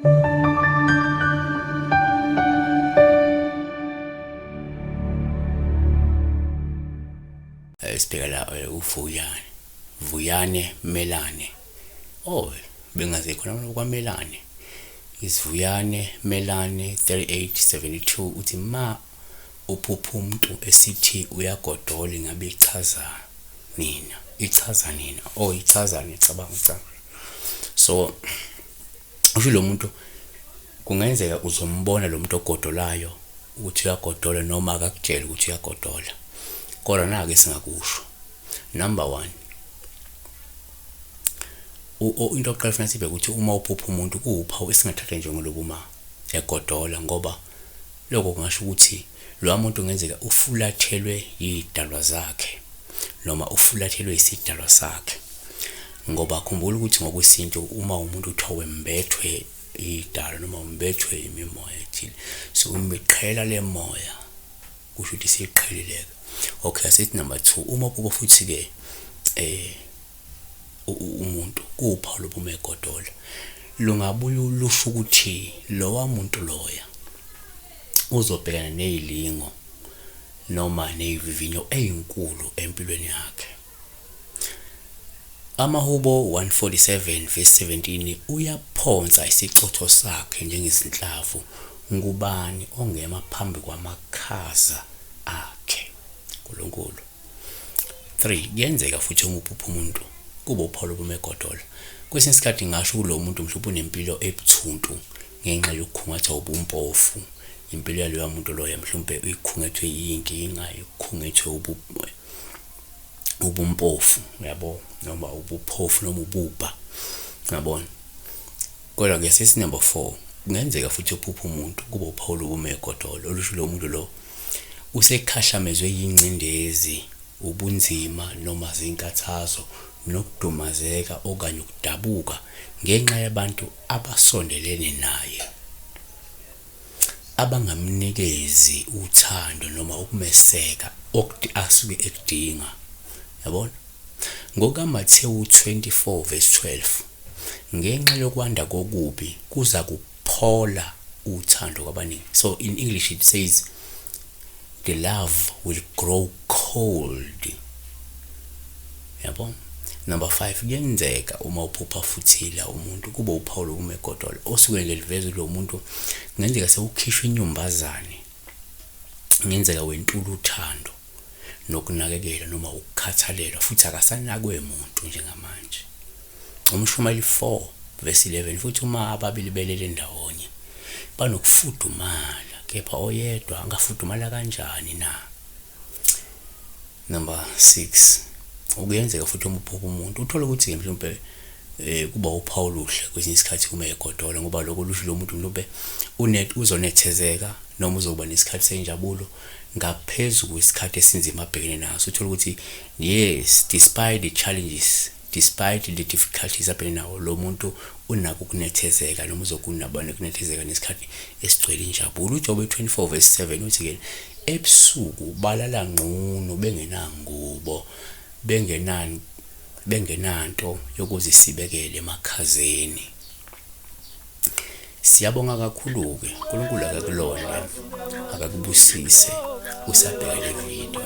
Sibheka la uVuyane, Vuyane Melane. Oh, bengaze khona kwaMelane. Isivuyane Melane 3872 uthi ma uphupha umuntu esithi uyagodola ingabe ichaza nina, ichaza nina. Oh, ichaza ngicabanga cha. So usho lo muntu kungenzeka uzombona lo muntu ogodolayo ukuthi uyagodola noma akakutsheli ukuthi uyagodola. Kodwa nake singakusho. Number 1, into yokuqala kufanele sibe ukuthi uma uphupha umuntu kuwuphawu esingathatha njengolobu uma egodola, ngoba lokho kungasho ukuthi lowa muntu kungenzeka ufulathelwe yidalwa zakhe noma ufulathelwe isidalwa sakhe. Ngoba khumbula ukuthi ngokwesintu uma umuntu kuthiwa wembethwe idalwa noma umbethwe imimoya ethile, so imiqhela lemoya kusho ukuthi siqhelileke. Okay, asithi number 2, uma uphupha futhi-ke umuntu kuwuphawu lobume egodola, lungabuye lusho ukuthi lowa muntu loya uzobhekana nezilingo noma nezivivinyo ezinkulu empilweni yakhe. Amahubo 147 verse 17 uyaphonsa isicotho sakhe njengezinhlavu, ngubani ongema phambi kwamakhaza akhe? uNkulunkulu. 3 kuyenzeka futhi uma uphupha umuntu kube uphawu lobumegodola. Kwesinye isikhathi ngingasho kulo muntu mhlawumbe unempilo ebuthuntu ngenxa yokukhungathwa ubumpofu. Impilo yaloya muntu loyo mhlawumbe uyikhungethwe yinkinga, ikhungethwe ubumpofu, uyabo, noma ubuphofu noma ububha, uyabona. Kodwa-ke sesi number 4, kungenzeka futhi uphupha umuntu kube uphawu lobumegodolo olusho lo muntu lo usekhahlamezwe yingcindezi, ubunzima noma zinkathazo nokudumazeka okanye ukudabuka ngenxa yabantu abasondelene naye abangamnikezi uthando noma ukumeseka asuke ekudinga, yabona. NgokaMathewu 24 verse 12, ngenxa yokwanda kokubi kuza kuphola uthando kwabaningi. So in English it says the love will grow cold, yabo. Number 5, kuyenzeka uma uphupha futhi la umuntu kube uphawu lokumegodola osuke nje liveza lo muntu kungenzeka sewukhishwa inyumbazane, kungenzeka wentula uthando nokunakekela noma ukukhathalelwa futhi akasanakwe muntu njengamanje. Umshumayeli 4 verse 11 futhi uma ababili belele ndawonye banokufudumala, kepha oyedwa angafudumala kanjani na? Number 6, ukuyenzeka futhi uma uphupha umuntu uthole ukuthi mhlawumbe kuba uphawu oluhle kwesinye isikhathi uma egodola, ngoba lokho lusho lo muntu mhlawumbe uzonethezeka noma uzoba nesikhathi senjabulo ngaphezu kwesikhathi esinzima abhekene naso. Uthole ukuthi yes, despite the challenges, despite the difficulties abhekene nawo, lo muntu unako ukunethezeka noma uzokunaba nokunethezeka nesikhathi esigcwele injabulo. UJobe 24 verse 7 uthi-ke ebusuku balala nqunu bengenangubo, bengenanto yokuzisibekela emakhazeni. Siyabonga kakhulu-ke, uNkulunkulu akakulonde, akakubusise usabheka le video.